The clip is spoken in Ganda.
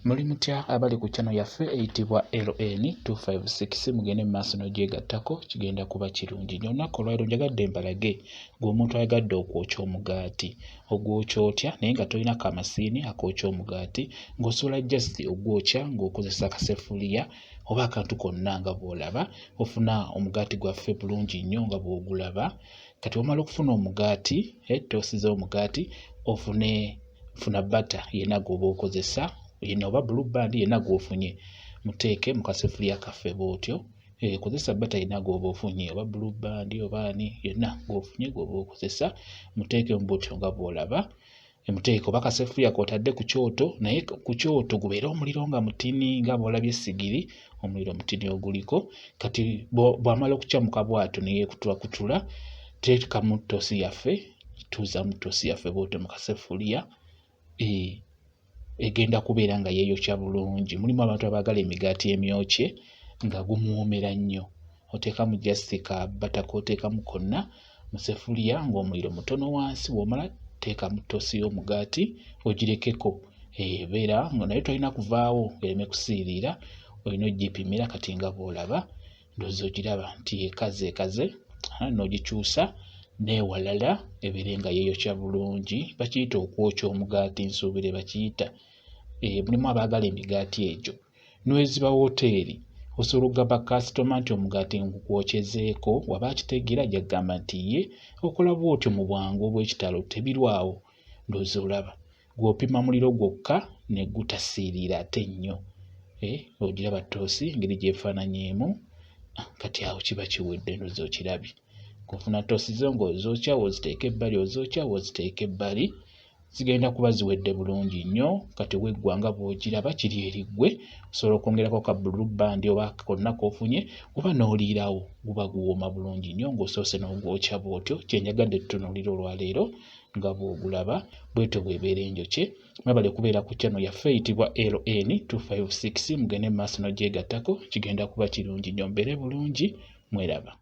Muli mutya abali ku channel yaffe eyitibwa LN256? Mugende mu maaso n'ogyegattako, kigenda kuba kirungi nnyo. Olunaku olwaleero njagadde mbalage gwe omuntu ayagadde okwokya omugaati, ogwokya otya naye nga tolina kamasiini akookya omugaati, ng'osobola just ogwokya ng'okozesa akasefuliya oba akantu konna nga bw'olaba. Ofuna omugaati gwaffe bulungi nnyo nga bw'ogulaba. Kati omala okufuna omugaati, toosi z'omugaati, ofune funa butter yenna gw'oba okozesa yenna oba Blue Band yenna gw'ofunye, muteeke mu kasefuliya kaffe bw'otyo. Kozesa butter yenna gw'oba ofunye, oba Blue Band oba ani, yenna gw'ofunye gw'oba okozesa, muteekemu bw'otyo nga bw'olaba. Muteeke oba kasefuliya k'otadde ku kyoto, naye ku kyoto gubeere omuliro nga mutini nga bw'olabye essigiri, omuliro mutini oguliko. Kati bw'amala okukyamuka bw'atyo ne yeekutulakutula, teekamu ttoosi yaffe, tuuzaamu ttoosi yaffe bw'otyo mu kasefuliya. Egenda kubeera nga yeeyokya bulungi. Mulimu abantu abaagala emigaati emyokye nga gumuwoomera nnyo. Oteekamu just ka butter k'oteekamu konna mu ssefuliya ng'omuliro mutono wansi. Bw'omala teekamu ttoosi y'omugaati ogirekeko ebeera nga, naye tolina kuvaawo ereme kusiiriira, olina ogipimira. Kati nga bw'olaba, ndowooza ogiraba nti ekaze ekaze, n'ogikyusa n'ewalala ebeere nga yeeyokya bulungi. Bakiyita okwokya omugaati, nsuubire bakiyita. Mulimu abaagala emigaati egyo. N'weziba woteeri, osobola okugamba kasitoma nti omugaati ngukwokezeeko, waba akitegeera ajja kugamba nti ye. Okola bw'otyo mu bwangu obw'ekitalo, tebirwawo. Ndowooza olaba gw'opima muliro gwokka ne gutasiiriira ate nnyo. Ogiraba ttoosi engeri gy'efaananyeemu? Kati awo kiba kiwedde, ndowooza okirabye. Ng'ofuna ttoosi zo ng'ozookya, w'oziteeka ebbali, ozookya, w'oziteeka ebbali, zigenda kuba ziwedde bulungi nnyo. Kati weggwa nga bw'ogiraba, kiri eri ggwe. Osobola okwongerako ka Blue Band oba konna k'ofunye oba n'oliirawo, guba guwooma bulungi nnyo ng'osoose n'ogwokya bw'otyo. Kye njagadde tutunuulire olwaleero nga bw'ogulaba, bw'etyo bw'ebeera enjokye. Mwebale kubeera ku channel yaffe eyitibwa LN256. Mugende mu maaso n'ogyegattako, kigenda kuba kirungi nnyo. Mbeere bulungi, mweraba.